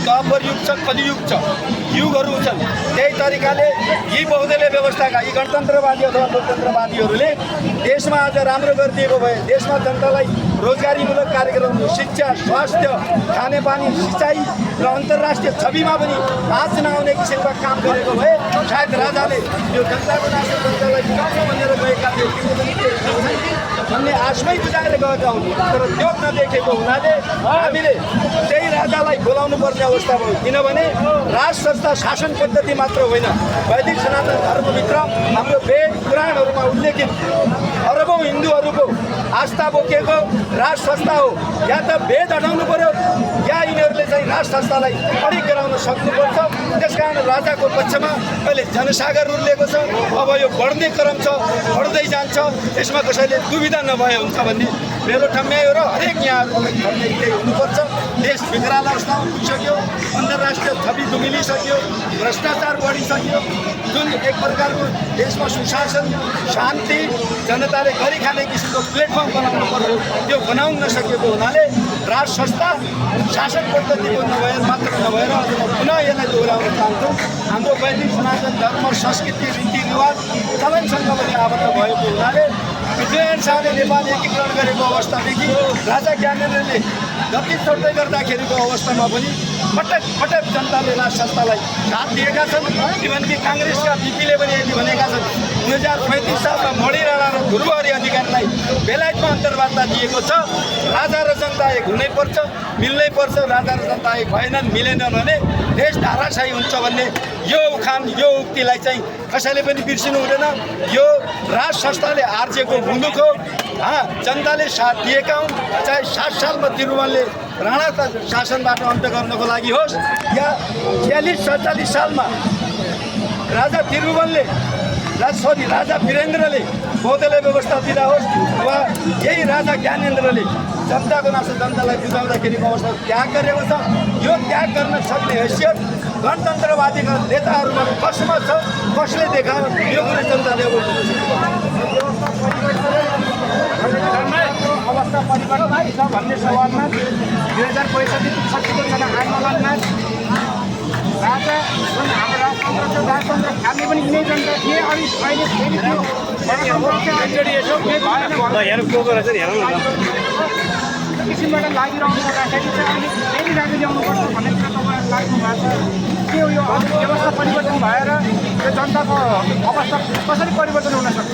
द्वापर युग छ, कलियुग छ, युगहरू छन्। त्यही तरिकाले यी बहुदलीय व्यवस्थाका यी गणतन्त्रवादी अथवा लोकतन्त्रवादीहरूले देशमा आज राम्रो गरिदिएको भए, देशमा जनतालाई रोजगारीमूलक कार्यक्रम, शिक्षा, स्वास्थ्य, खानेपानी, सिँचाइ र अन्तर्राष्ट्रिय छविमा पनि आँच नआउने किसिमका काम गरेको भए सायद राजाले यो जनताको नाममा जनतालाई बुझाउनु भनेर गएका भन्ने आशमै बुझाएर गएका हुन्। तर त्यो नदेखेको हुनाले हामीले त्यही राजालाई बोलाउनु पर्ने अवस्था भयो। किनभने राज संस्था शासन पद्धति मात्र होइन, वैदिक सनातन धर्मभित्र हाम्रो वेद पुराणहरूमा उल्लेखित अरबौँ हिन्दूहरूको आस्था बोकेको राज संस्था हो। या त वेद हटाउनु पर्यो या यिनीहरूले चाहिँ राज संस्थालाई अडिग गराउन सक्नुपर्छ। त्यसकारण राजाको पक्षमा अहिले जनसागर उर्लेको छ। अब यो बढ्ने क्रम छ, बढ्दै जान्छ। यसमा कसैले दुविधा नभए हुन्छ भन्ने मेरो ठम्यायो र हरेक यहाँहरूको त्यही हुनुपर्छ। देश बिग्राल अवस्थामा पुगिसक्यो, अन्तर्राष्ट्रिय छवि दुमिलिसक्यो, भ्रष्टाचार बढिसक्यो। जुन एक प्रकारको देशमा सुशासन, शान्ति, जनताले गरी खाने किसिमको प्लेटफर्म बनाउनु पर्यो, त्यो बनाउन नसकेको हुनाले राज संस्था शासन पद्धतिको मात्र नभएर पुनः यसलाई दोहोऱ्याउन चाहन्छौँ। हाम्रो वैदिक सनातन धर्म, संस्कृति, रीतिरिवाज सबैसँग पनि आबद्ध भएको हुनाले पृथ्वीनारायण शाहले नेपाल एकीकरण गरेको अवस्थादेखि राजा ज्ञानेन्द्रले जति छोड्दै गर्दाखेरिको अवस्थामा पनि पटक पटक जनताले राज संस्थालाई साथ दिएका छन्। इभन कि काङ्ग्रेसका बिपीले पनि यति भनेका छन् 2035 सालमा मणि राणा र ध्रुवहरि अधिकारीलाई बेलायतमा अन्तर्वार्ता दिएको छ। राजा र जनता एक हुनैपर्छ, मिल्नै पर्छ। राजा र जनता एक भएनन्, मिलेनन् भने देश धाराशाही हुन्छ भन्ने यो उखान, यो उक्तिलाई चाहिँ कसैले पनि बिर्सिनु हुँदैन। यो राज संस्थाले आर्जेको मुलुक हो। जनताले साथ दिएका हुन्। चाहे 7 सालमा तिरुवनले राणा शासनबाट अन्त गर्नको लागि होस् या 46-47 सालमा राजा तिरुवनले राजा वीरेन्द्रले बहुदलीय व्यवस्था दिँदा होस् वा यही राजा ज्ञानेन्द्रले जनताको नाममा जनतालाई बुझाउँदाखेरिको अवस्था त्याग गरेको छ। यो त्याग गर्न सक्ने हैसियत गणतन्त्रवादीका नेताहरूमा कसमा छ, कसले देखायो, यो कुरो जनताले अवस्था परिवर्तन छ भन्ने सवालमा 2065 आन्दोलनमा राजा जुन हाम्रो राजतन्त्र छ, राजतन्त्र खाने पनि यिनै जनता थिए। अनि अहिले फेरि त्यो किसिमबाट लागिरहनु पर्दाखेरि चाहिँ अहिले फेरि राजा ल्याउनुपर्छ भन्ने कुरा तपाईँहरू लाग्नु भएको छ। के यो व्यवस्था परिवर्तन भएर यो जनताको अवस्था कसरी परिवर्तन हुन सक्छ?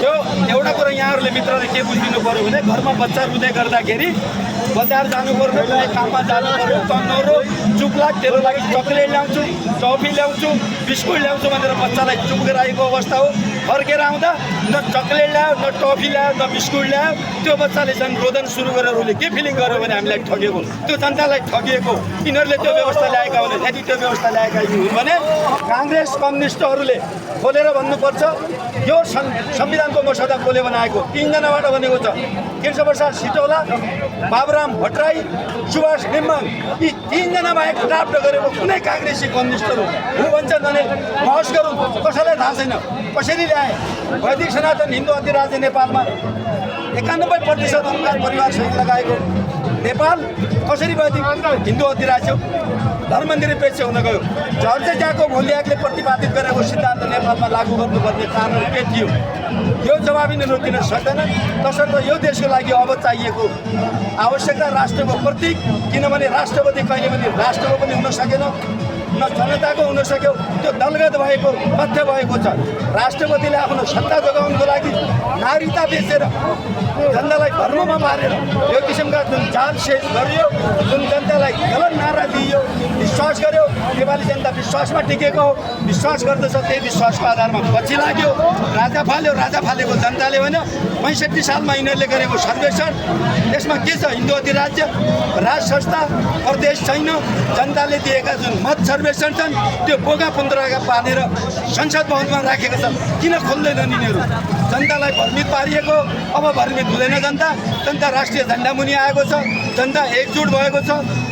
यो एउटा कुरा यहाँहरूले मित्रले के बुझिदिनु पऱ्यो भने घरमा बच्चा रुँदै गर्दाखेरि बजार जानु पर्यो, कुनै काममा जानु पर्यो, तन्नरो चुपलाक तेरो लागि चक्लेट ल्याउँछु, टफी ल्याउँछु, बिस्कुट ल्याउँछु भनेर बच्चालाई चुप गराएको अवस्था हो। फर्केर आउँदा न चक्लेट ल्यायो, न टफी ल्यायो, न बिस्कुट ल्यायो। त्यो बच्चाले झन् रोदन सुरु गरेर उसले के फिलिङ गर्यो भने हामीलाई ठगेको, त्यो जनतालाई ठगिएको। यिनीहरूले त्यो व्यवस्था ल्याएका भने यदि त्यो व्यवस्था ल्याएका हुन् भने काङ्ग्रेस कम्युनिस्टहरूले खोलेर भन्नुपर्छ यो संविधानको मसौदा कसले बनाएको? 3 जनाबाट बनेको छ। केशवप्रसाद सिटौला, बाबुराम भट्टराई, सुभाष नेम्बाङ। यी 3 जना बाहेक ड्राफ्ट गरेको कुनै काङ्ग्रेसी कम्युनिस्टहरू हो भन्छन् भने बहस गरौँ। कसैलाई थाहा छैन कसरी ल्याए। वैदिक सनातन हिन्दू अधिराज्य नेपालमा 91% अनुसार परिवार सहित लगाएको नेपाल कसरी वैदिक हिन्दू अधिराज्य धर्मनिरपेक्ष हुन गयो? जर्ज ज्याको भोलियाकले प्रतिपादित गरेको सिद्धान्त नेपालमा लागू गर्नुपर्ने कारण के थियो? यो जवाब यिनीहरू दिन सक्दैनन्। तसर्थ यो देशको लागि अब चाहिएको आवश्यकता राष्ट्रको प्रतीक। किनभने राष्ट्रपति कहिले पनि राष्ट्रको पनि हुन सकेन, न जनताको हुन सक्यो। त्यो दलगत भएको तथ्य भएको छ। राष्ट्रपतिले आफ्नो सत्ता जोगाउनको लागि नागरिकता बेचेर जनतालाई धर्ममा पारेर यो किसिमका जुन जाल सेज गरियो, जुन जनतालाई गलत नारा दिइयो, विश्वास गर्यो। नेपाली जनता विश्वासमा टिकेको हो, विश्वास गर्दछ। त्यही विश्वासको आधारमा पछि लाग्यो, राजा फाल्यो। राजा फालेको जनताले होइन। 65 सालमा यिनीहरूले गरेको सर्वेक्षण, यसमा के छ? हिन्दू अधिराज्य, राज संस्था, प्रदेश छैन। जनताले दिएका जुन मत सर्वेक्षण छन् त्यो बोगा पुन्द्राका पारेर संसद भवनमा राखेको छ। किन खोल्दैनन् यिनीहरू? जनतालाई भ्रमित पारिएको। अब भ्रमित हुँदैन जनता। जनता राष्ट्रिय झन्डा मुनि आएको छ। जनता एकजुट भएको छ।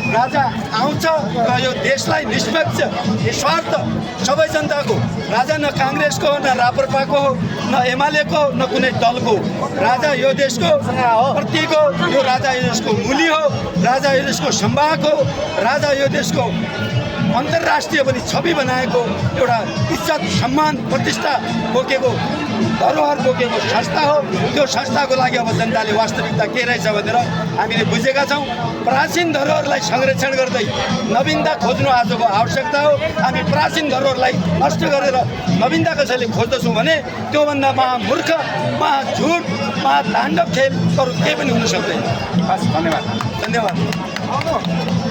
राजा आउँछ र यो देशलाई निष्पक्ष निस्वार्थ सबै जनताको राजा न काङ्ग्रेसको न राप्रपाको हो न एमालेको न कुनै दलको राजा यो देशको प्रतीक हो यो राजा यो देशको मूल्य हो राजा यो देशको सम्वाहक हो राजा यो देशको अन्तर्राष्ट्रिय पनि छवि बनाएको एउटा इज्जत सम्मान प्रतिष्ठा बोकेको धरोहर बोकेको संस्था हो त्यो संस्थाको लागि अब जनताले वास्तविकता के रहेछ भनेर हामीले बुझेका छौँ प्राचीन धरोहरलाई संरक्षण गर्दै नवीनता खोज्नु आजको आवश्यकता हो हामी प्राचीन धरोहरलाई नष्ट गरेर नवीनता कसैले खोज्दछौँ भने त्योभन्दा महामूर्ख महाझुट महाताण्डव खेल अरू केही पनि हुन सक्दैन हस् धन्यवाद धन्यवाद